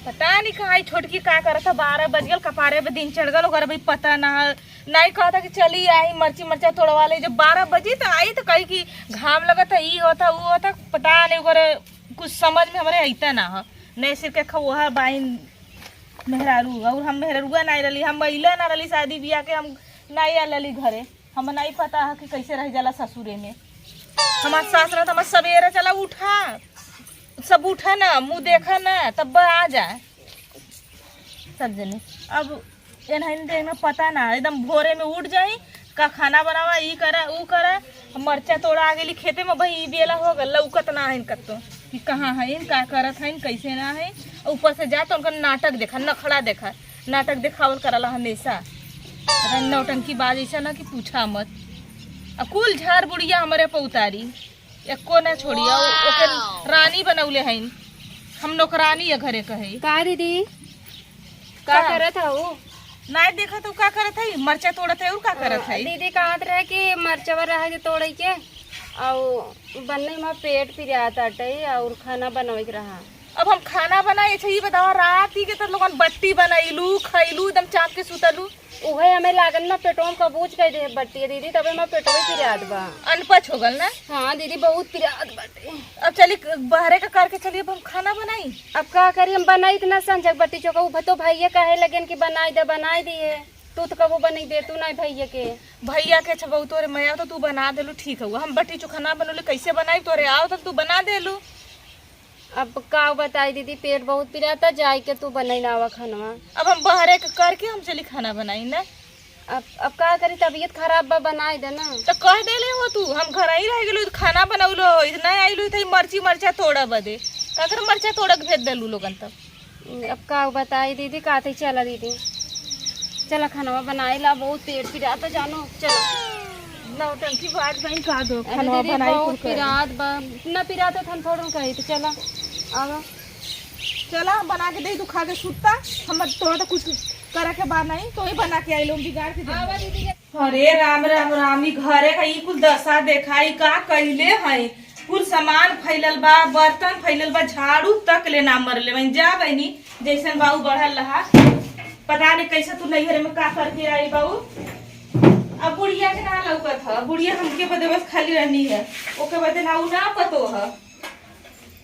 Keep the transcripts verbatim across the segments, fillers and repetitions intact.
पता नहीं कहाँ ई छोटकी का करत है, बारह बज गल, कपारे पे दिन चढ़ गल, ओकर अभी पता ना है। नहीं कहता कि चली आई मर्ची मर्चा तोड़वा ले, जब बारह बजी तो आई तो कही कि घाम लगत है, ई होता, ऊ होता, पता नहीं ओकर कुछ समझ में हमरे अइता ना है। नहीं सिर के खा वह बाइन मेहरारू, और हम मेहरारुआ नहीं रहली, हम महिला ना रहली शादी ब्याह के, हम नहीं आल रहली घरे। हमें नहीं पता है कि कैसे रह जाला ससुरे में। हमार सास रहत, हमार सवेरे चला उठा, सब उठा ना, मुँह देखा ना, तब आ जाए सब जने। अब एनहन देख में पता ना, एकदम भोरे में उठ जाई, का खाना बनावा, ई करा, ऊ करा। मरचा तोड़ा आ गेली खेते में, भाई ई बेला हो गल, लौकत ना हइन कत्तो कि कहाँ हइन, का करत हइन, कैसे ना हइन। और ऊपर से जा तो उनका नाटक देखा, नखड़ा देखा, नाटक देखावल करला हमेशा। पता नहीं नौटंकी बाज ऐसा ना कि पूछा मत। आ कुल झार बुढ़िया हमरे पे उतारी, एको ना छोड़ी। आ ओ-, ओके रानी बनौले हइन, हम नौकरानी है घरे कहे। का दीदी, का का? करत हऊ? नाय देखत हऊ का करत हई, मरचा तोड़त है और का करत अ, है? दीदी कहत रहे कि मरचवा रहे के तोड़े के, और बन्ने में पेट पिरात आटे और खाना बनवे के रहा। अब हम खाना बनाई, अच्छा ई बतावा, रात ही के तो लोगन बट्टी बनैलू, खैलू, एकदम चाप के सुतलू। उहे हमें लागल ना पेटवा में कबूज कर दे बट्टी दीदी, तबे हमार पेटवा पिरात बा। अनपच हो गल ना? हाँ दीदी, बहुत पिरात बाटे। अब चली क-, बहरे का करके चली, अब हम खाना बनाई। अब का करी, हम बनाई इतना संझक बट्टी चोखा, उ तो भैया कहे लगेन कि बनाई दे, बनाई दिए। तू तो कबो बनई दे, तू नहीं भैया के। भैया के अच्छा बहुत तोरे मया तो तू बना देलू, ठीक हुआ। हम बट्टी चोखा ना बनौले, कैसे बनाई? तोरे आओ तो तू बना देलू। अब का बताई दीदी, पेट बहुत पिराता, जाए के तू बनाई ना आवा खानवा। अब हम बहरे के करके हम चली खाना बनाई ना। अब, अब का करी, तबीयत खराब बा, बनाई दे ना। तो कह देले हो तू, हम घर ही रह गेलू, खाना बनौलो हो, इतना आइलू थे मरची मरचा तोड़ा बदे, काकर मरचा तोड़ा के भेज देलू लोगन तब। अब का बताई दीदी, का थे चला दीदी, चला खानवा बनाई ला, बहुत पेट पिराता जानो, चला। नौटंकी बात बहन का दो, अरे खानवा दीदी, बनाई बहुत कुल कर। पिरात बा, इतना पिरात है, हम थोड़ा कही तो चला, आवा। चला, हम बना के दे, तू खा के सुत्ता, हम तोरा तो कुछ करे के बा नहीं, तो ही बना के आई लो, बिगाड़ के दे। आवा दीदी के। अरे राम, राम, राम, ई घरे का ई कुल दशा देखाई, का कइले है? कुल सामान फैलल बा, बर्तन फैलल बा, झाड़ू तक ले ना मरले। मैं जा बहनी, जैसन बाऊ बढ़ल रहा, पता नहीं कैसे तू नैहरे में का करके आई बाऊ। अब बुढ़िया के ना लौकत ह, बुढ़िया हमके बदे बस खाली रहनी है, ओके बदे ना उ ना पतो ह।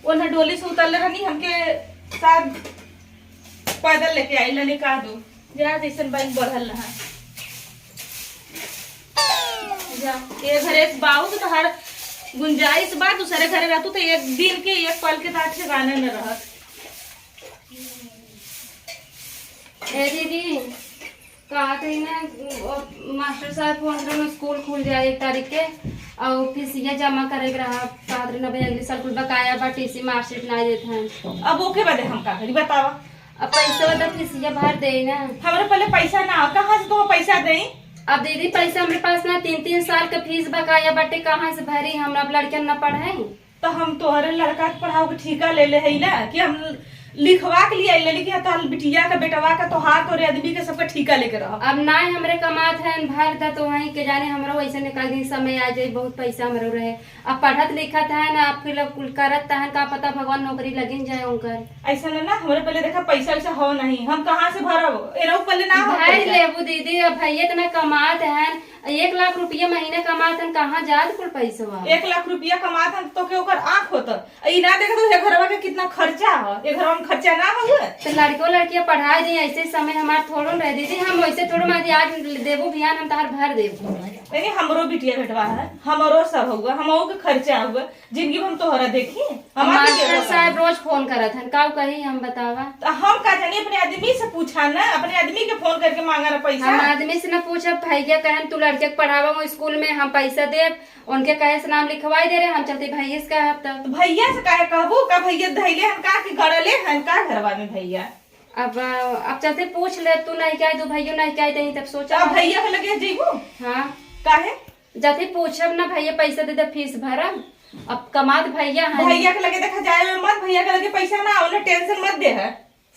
ओन्हे डोली से उतरले रहनी, हमके साथ पैदल लेके आई लने का दो, जा जैसन बाइन बढ़ल रहा। जा, ए घरे से बाऊ के तोहार गुंजाइश बा, दूसरे घरे रहतू तो एक दिन के, एक पल के तो ठिकाने न रहत। ए दीदी, कहत रही ना, ओ, मास्टर साहब फोन करन, स्कूल खुल जाए एक तारीख के, और फीसिया जमा करे के रहा, कहत रही ना, भाई, अगले साल कुल बकाया बा, टीसी मार्कशीट ना देत हैं। अब ओके बदे हम का करी, बतावा? अब पैसा तो फीसिया भर दे ना। हमरे पहले पैसा ना हो, कहाँ से तो पैसा देई? अब दीदी, पैसा हमरे पास ना, तीन, तीन साल के फीस बकाया बाटे, कहाँ से भरी हम? अब लड़कन ना पढ़ाई। तो हम तोहरे लड़का के पढ़ाओ के ठीका ले ले है ना, कि हम लिखवा के लिए आइले कि तोहर बिटिया का, बेटवा का, तोहार, तोरे आदमी के सबका ठीका लेके रह। अब ना हमरे कमात है, भर द तो वहीं के जाने हमरो वैसे निकाल दिन समय आ जाए, बहुत पैसा हमरो रहे। अब पढ़त लिखत है ना, अब फिर कुल करत तहन का पता भगवान नौकरी लगिन जाए उनकर। ऐसा ना, ना, हमरे पहले देखा पैसा वैसा हो नहीं, हम कहाँ से भरब? एरऊ पहले ना हो भर पैसा। लेबू दीदी, अब भैया इतना कमात है, एक लाख रुपया महीने कमात हन, कहाँ जात कुल पैसवा? एक लाख रुपया कमात हन तो के ओकर आँख होत? ई ना देखत हो, ये घरवा के कितना खर्चा ह? ये घरवा में खर्चा ना हुए? तो लड़को लड़किया पढ़ाई दी, ऐसे समय हमार थोड़ो रह दीदी, हम वैसे थोड़ो मारी आज देबो बिहान हम तहार भर देबो। यानी हमरो बिटिया बेटवा है, हमरो सब हुआ, हमहू के खर्चा हुआ, जिंदगी भर हम तोहरा देखी? हम मास्टर साहब रोज फोन करत हन, का कही हम बतावा? तो हम का जानी, अपने आदमी से पूछा ना, अपने आदमी के फोन करके मांगा ना पैसा। हम आदमी से ना पूछब, भैया कहन तू लड़के के पढ़ावा वो स्कूल में, हम पैसा देब, उनके कहे से नाम लिखवाई दे रहे, हम चलते भैया से कहब तब। तो भैया से काहे कहबू? का भैया धैले हन का कि गड़ले हन का घरवा में भैया? अब, अब चलते पूछ ले, तू नहीं क्या दू भैया नहीं क्या दही तब सोचा। अब भैया के लगे जइबू? हाँ। काहे? जाते पूछब ना, भैया पैसा दे दे, फीस भरब। अब कमात भैया है। भैया के लगे देखा जाए में मत, भैया के लगे पैसा ना हो ना, टेंशन मत दे है।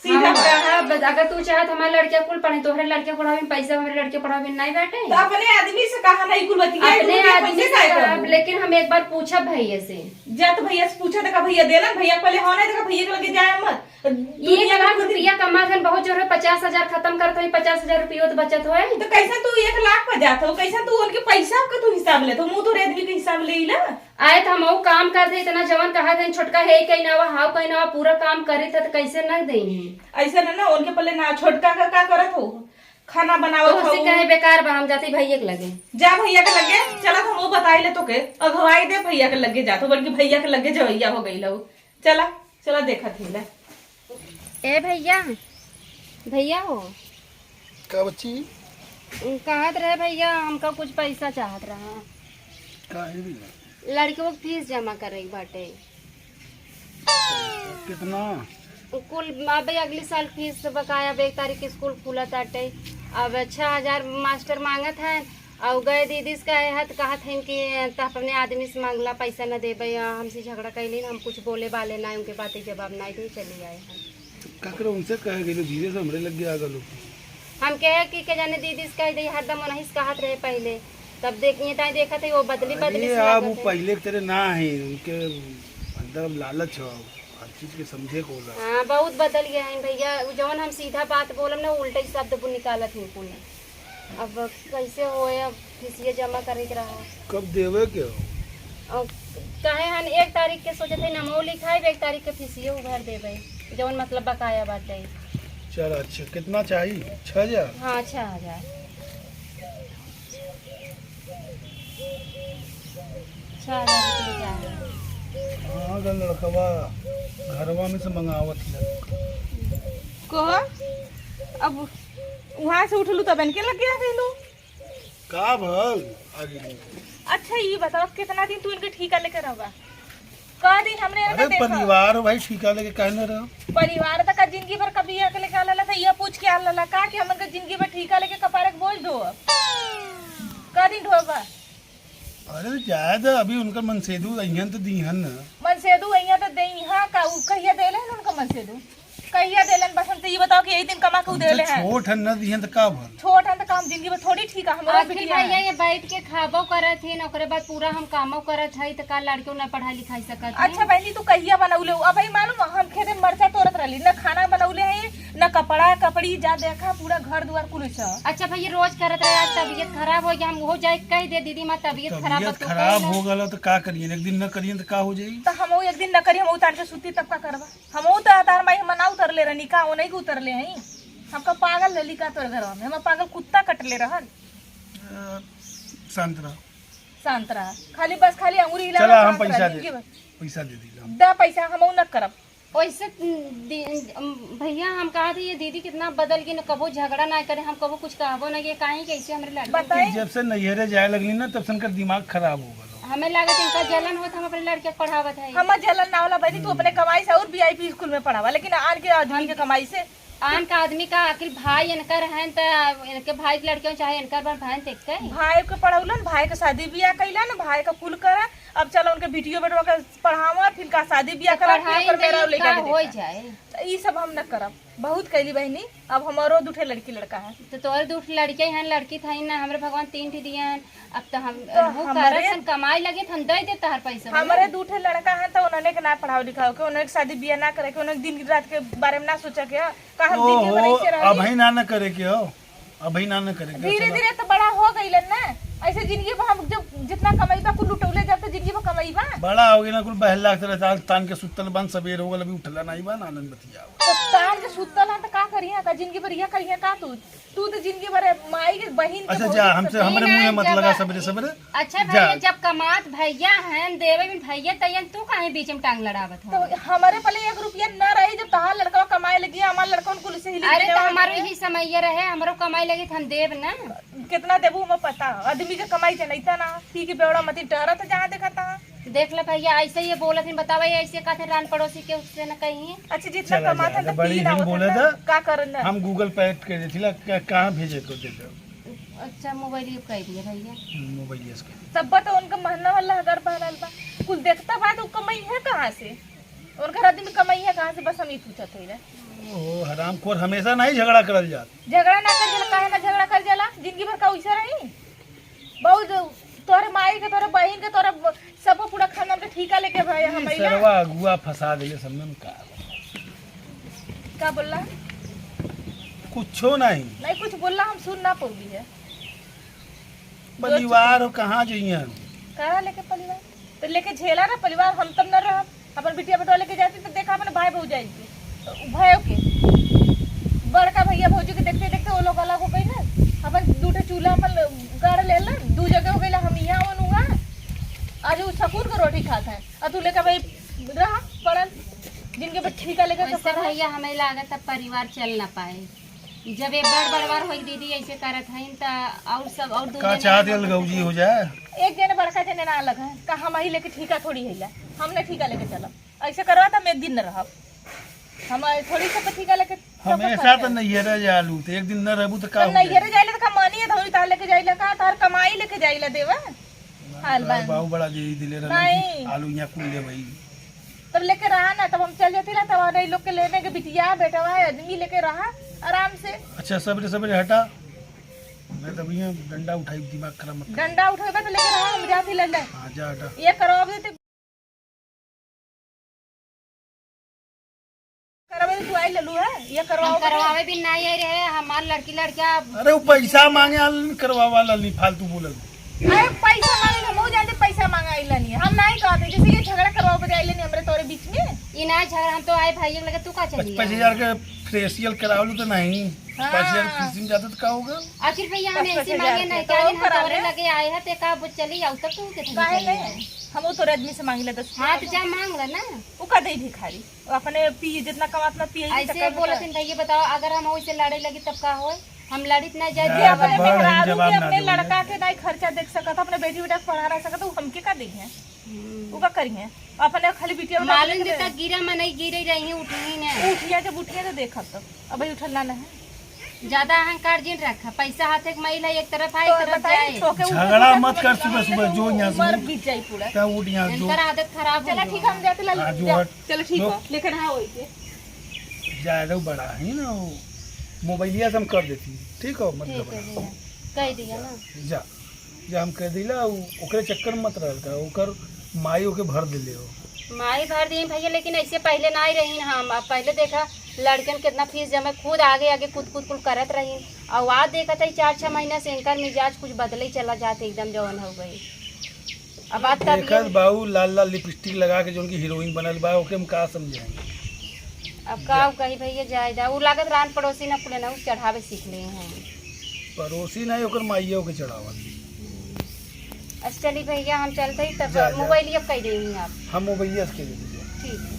सीधा हम बात। कहा, बस अगर तू चाहत हमारे लड़किया कुल पढ़े, तोहरे लड़के पढ़ावे में पैसा, हमरे लड़के पढ़ावे में नहीं बाटे। तो अपने आदमी से कहा नहीं कुल बतिया, अपने तू आदमी पैसे से काहे कहा, करू? लेकिन हम एक बार पूछब भैया से। जा तो भैया से पूछा, देखा भैया देलन, भैया के पहले हो नहीं, देखा भैया के लगे जाए मत। ये दुनिया एक में लाख खुद रुपया कमा के बहुत जोर है, पचास हजार खत्म करत है, पचास हजार रुपया तो बचत होए। तो कैसे तू एक लाख पर जात हो, कैसे तू उनके पैसा का तू हिसाब लेत हो, मुँह तोरे आदमी के हिसाब ले ला। आए तो हम वो काम कर दे, इतना जवन कहा थे, छोटका है कहीं ना, हाउ कहीं ना, पूरा काम करे थे तो कैसे न देही? ऐसे ना, ना, उनके पहले ना, छोटका का, का करत हो? खाना बनावत तो उसे हो। कहे बेकार बा, हम जाते भैया के लगे। जा भैया के लगे, चला तो हम वो बताई ले तो के, अगवाई दे भैया के लगे जात हो, बल्कि भैया के लगे जवैया हो गई लो। चला, चला देखत ही ले। ए भैया, भैया हो। का बच्ची? कहत रहे भैया, हमका कुछ पैसा चाहत रहा। काहे भैया? लड़के को फीस जमा करे के बाटे। कितना? कुल अब अगले साल फीस बकाया, अब एक तारीख के स्कूल खुलत बाटे। अब छह हजार मास्टर मांगत हैं, और गए दीदी से कहे है तो कहत हैं कि "त अपने आदमी से मांगला, पैसा न देबे, या हमसे झगड़ा कैली, हम कुछ बोले वाले ना, उनके बात के जवाब ना दे, चले आए हैं।" तो का करे, उनसे कहे गइलो, धीरे से हमरे लगे आ गलो। हम कहे कि के जाने दीदी से कह दे, हरदम उन्हीं से कहत रहे पहले, तब देख, ये ताई देखत है, वो बदली बदली अरे, से अब वो लागत है। पहले के तरह ना है, उनके अंदर अब लालच हो, हर चीज के समझे को होला। हाँ, बहुत बदल गया है भैया, वो जवन हम सीधा बात बोलब ना, उल्टा ही शब्द बु-, निकालत हैं कुल। अब कैसे होए, अब फीसिया जमा करे के रहा। कब देवे के हो? और काहे हम एक तारीख के सोचत है नमो लिखाई, एक तारीख के फीसियो भर देबे, जवन मतलब बकाया बाटे। चल अच्छा, कितना चाहिए? छह हजार? हाँ, छह हजार। छह हजार रुपये चाहिए। हाँ, अगर लड़कवा घरवा में से मंगावत है। को अब वहाँ से उठलू तब इनके लगे आ गइलू। का भल आगे नहीं। अच्छा, ये बताओ, कितना दिन तू इनके ठीका लेके रहबा? कह दिन हमने इनका अरे देखा। परिवार हो भाई, ठीका लेके काहे न रहो? परिवार तक का जिंदगी भर कभी आके लेके आ लला था, ये पूछ के आ लला का कि हम इनका जिंदगी भर ठीका लेके कपारे के बोझ ढोअब? कह दिन ढोबा। अरे जाए दे, अभी उनकर मनसेदू अइहन तो दीहन न। मनसेदू अइहन तो देइहा का, उ कहिया देले हन उनका मनसेदू? कहिया देलन बस, हमसे ये बताओ कि यही दिन कमा के उ देले हैं। छोट हन, न दिहन त का भल? छोट हन त काम जिंदगी भर थोड़ी ठीक है, हमरो आखिर बिटिया भैया है। ये बैठ के खाबो करत है, ओकरे बाद पूरा हम कामो करत है, त का लड़के न पढ़ाई लिखाई सकत है? अच्छा बहनी, तू कहिया बनौले हो? अब भाई मालूम, हम खेते में मरचा तोड़त रहली, न खाना बनौले है, न कपड़ा कपड़ी, जा देखा पूरा घर दुआर कुल से। अच्छा भैया, रोज करत रहे, आज तबीयत खराब हो गया, हम हो जाए कह दे दीदी, हमार तबीयत खराब है, तबीयत तो खराब कहे ना। हो गल त का करिए, एक दिन न करिए त का हो जाई? त हम एक दिन न करिए, हम उतार के सुती तब का करबा? हमहू तो तार माई हम ना उतरले रहनी का, ओनही के उतरले हई। हमका पागल लली का तोर घरवा में, हम पागल कुत्ता कटले रहन। अ, शांत रह। शांत रह, खाली बस खाली अंगुरी हिला चला, हम शांत रह, पैसा दे, जिंदगी भर। पैसा दे दी हम। दा पैसा, हमहू न करब। वैसे दी-, भैया हम कहा थे ये दीदी कितना बदल गई, न कबो झगड़ा ना करे, हम कबो कुछ कहबो ना, ये काहे कैसे हमरे लड़के बताई। जब से नैहरे जाए लगली ना, तब से इनकर दिमाग खराब हो गल। हमें लागत इनका जलन होत, हम अपने लड़के के पढ़ावत है। हमार जलन ना होला बहनी, तू अपने कमाई से और वीआईपी स्कूल में पढ़ावा, लेकिन आन के आदमी हम के कमाई से। आन का आदमी का आखिर भाई इनकर हैं त इनके भाई के लड़के चाहे इनकर बन भाई त इनके। भाई के पढ़ौलन, भाई के शादी बियाह कैलन, भाई का कुल करा। अब चलो उनके बिटियो बेटवा के पढ़ावा, फिर का शादी बियाह तो करा, फिर पढ़ाई ओकर मेरा देई लेके का दे हो देता। जाए। त ई सब हम न करब, बहुत कैली बहनी। अब हमारो दू ठे लड़की लड़का है। तो तोहरे दू ठे लड़के हैं, लड़की था ही ना, हमरे भगवान तीन ठे दिए हैं। अब तो हम तो वो हमरे करत हन, कमाई लगे त हम दे देता हर पैसा हमरे बोले। दू ठे लड़का हैं, तो उन्होंने के ना पढ़ाओ लिखाओ के, उन्होंने के शादी बियाह ना करे के, उन्होंने दिन रात के बारे में ना सोचे के। का हम दिन भर ओहो, ऐसे रही? अबही ना न करे के हो, अबही ना न करे के, धीरे चलो। धीरे तो बड़ा हो गइलन ना। ऐसे जिंदगी में हम जब जितना कमाईबा कुल लुटौले जब तो जिंदगी में कमाईबा। बड़ा हो गइल ना, कुल बहला के तरह तान, तान के सुतल बन, सबेर हो गल, अभी उठला नहीं बा, नानन बतिया। तो तान के सुतल हन तो का करिया, का जिंदगी भर यह करिया का तू? तू तो जिंदगी भर माई के बहिन के अच्छा, भौजी जा, के हमसे, सबसे हमरे मुंह में मत लगा सबेरे सबेरे। अच्छा जा। भैया, जब कमात भैया हैं, देवे में भैया तैयन, तू काहे बीच में टांग लड़ावत हो? तो हमरे पहले एक रुपया न रही, जब तहार लड़का कमाए लगी, हमार लड़का उनको से ही अरे, लेके तो जावा हमारो दे। यही समय रहे, हमरो कमाई लगी, तो हम देब ना। कितना देबू, हमें पता। आदमी के कमाई जनैता ना, ठीक बेवड़ा मती डरत जहाँ देखता। देख ले भैया, ऐसे ये बोलत हैं, बतावा, ये ऐसे कहते रान पड़ोसी के उससे न कहीं। अच्छा, जितना चला कमात जा, है, तो बड़ी पी ना हिन होता बोले ना, था। का करन ना? हम Google Pay कर देथिला, का-, कहाँ भेजे को दे दो। अच्छा, मोबाइल ये कह दिया भैया। हम्म, मोबाइल ये इसके। तब तो उनका महना वाला अगर बहरल बा, कुल देखता बा तो कमाई है कहाँ से? उनकर आदमी कमाइया कहाँ से, बस हम ई पूछत हई ना। ओहो, हरामखोर, हमेशा नहीं झगड़ा करल जात। झगड़ा ना कर जाला, काहे ना झगड़ा कर जाला? जिंदगी भर का वैसे रही? बहुत तोहरे माई के, तोहरे बहिन के, तोहरे ब-, सब पूरा खानदान के ठीका लेके भाई हम ई अइला। सरवा अगुआ फंसा देले सब में का। का बोलला? कुछो नहीं। नहीं कुछ बोलला, हम सुन ना पौली है। परिवार हो, कहाँ जइहन? कहाँ लेके परिवार? तो लेके झेला ना परिवार, हम तब न रहब। अपन बिटिया बेटवा लेके जाती तो देखा अपन भाई भौजाई के, तो उ भयो के, बड़का भैया भौजी के देखते देखते वो लोग अलग हो गई ना। अपन दू ठे चूल्हा अपन गाड़ लेला, दू जगह हो गईला, हम यहाँ वन हुआ। आज उ सकून के रोटी खात हैं, और तू लेके भाई रहा पड़ल, जिनके बच्ची का लेके वैसे सब पड़ल। भैया हमें लागत अब परिवार चल ना पाए। जब एक बार बड़वार होई दीदी ऐसे करत हईन त और सब और दू का जने चाहत अलग गौजी हो जाए? एक जने बड़का जने ना अलग है, का हम ही लेके ठीका थोड़ी हैला, हम ना ठीका लेके चलब। ऐसे करवा त हम एक दिन न रहब, हम थोड़ी सब ठीका लेके सब हमेशा खा तो के। नैहरे जालू, तो एक दिन न रहबू तो का तो हो जाए? नैहरे जाइले तो का मानी है धौरी तार लेके जाइला का, तार कमाई लेके जाइला देवा। हाल बाऊ बन। बड़ा दे दिले रहलन कि नहीं। आलू यहाँ कुल ले भाई। तब लेके रहा ना, तब हम चल जाती ना, तब अरे लोग के लेने के बिटिया, बेटवा, आदमी लेके रहा आराम से। अच्छा, सबरे, सबरे हटा। मैं तब यहाँ डंडा उठाई, दिमाग खराब मत कर। डंडा उठेबा तो लेके रहा, हम जाती ले ले। हाँ, जा हटा। ये करवा देते। करवावे तू आई ललू है, ये हम करवाओ करवावे भी नहीं आई रहे, हमार लड़की लड़का। अरे, वो पैसा मांगे आल करवावा लाली, फालतू बोलल। अरे, पैसा मांगे, हम हो जाते, पैसा मांगे आई लानी। हम नहीं कहते, जैसे ये झगड़ा करवाओ बदे आई लानी हमरे तोरे बीच में। ये ना झगड़ा, हम तो आए भाई लगे, तू का चली पच्चीस हजार के फेशियल करावलू तो नहीं, हाँ। पाँच हजार फीस में जाते तो का होगा? आखिर भैया, हम ऐसे मांगे नहीं, तो क्या दिन हम तोरे लगे आए हैं, ते का बुझ चली आऊ तब तू के काहे नहीं? हम वो तोरे आदमी से मांग ले दस हाँ, तो जा मांग ले ना। वो का दे भिखारी? अपने पी, जितना कमात ना पिए, ऐसे बोलत हैं भैया, बताओ, अगर हम ओइसे लड़े लगी तब का होए? हम लड़ित ना जाए, ये अपने मेहरारू के, अपने लड़का के नहीं खर्चा देख सकत, अपने बेटी बेटा के पढ़ा ना सकत, वो हमके का देंगे? हम्म। वो का करिए? अपने खाली बिटिया उठा मालूम के देता, गिरा में नहीं गिरे रही, उठही ना। उठिया जब उठिया तो देखब तब, अब उठल ना है। ज्यादा अहंकार जिन रखा, पैसा हाथे के मैल है, एक तरफ आए, तो एक तरफ बताई, जाए। झगड़ा मत कर सुबह सुबह, जो यहाँ से उमर बीत जाई पूरा। क्या उठ यहाँ जो। इनकर आदत खराब हो चला ठीक है, हम जाते लालू, आज जा। चलो ठीक है, लेकिन हाँ वही के। ज्यादा बड़ा है ना वो, मोबाइलिया से हम कर देती, ठीक हो, मत ठीक है घबरा। भैया, कह दिया ना। जा। जे हम कह दिला, उ-, ओकरे चक्कर में मत रहल का, ओकर माई ओके भर देले हो। माई भर दी भैया, लेकिन ऐसे पहले ना ही रही हम। अब पहले देखा, लड़कन कितना फीस जमा, खुद आगे आगे कूद कूद कुल करत रही। और आज देखा था, चार छह महीना से इनकर मिजाज कुछ बदले चला जाते, एकदम जवन हो गई। अब बात तब ये देखत बाऊ लाल लाल लिपस्टिक लगा के जो उनकी हीरोइन बनल बा, ओके हम का समझाएंगे? अब का कही भैया, जाए दा। उ लागत रान पड़ोसी ना कुले ना, उ चढ़ावे सीख ले हैं। पड़ोसी नहीं, ओकर माइयो के चढ़ावल। अच्छा चली भैया, हम चलते ही तब जा, जा। मोबाइल अब कह देंगे आप। हम मोबाइल से कह देंगे। ठीक।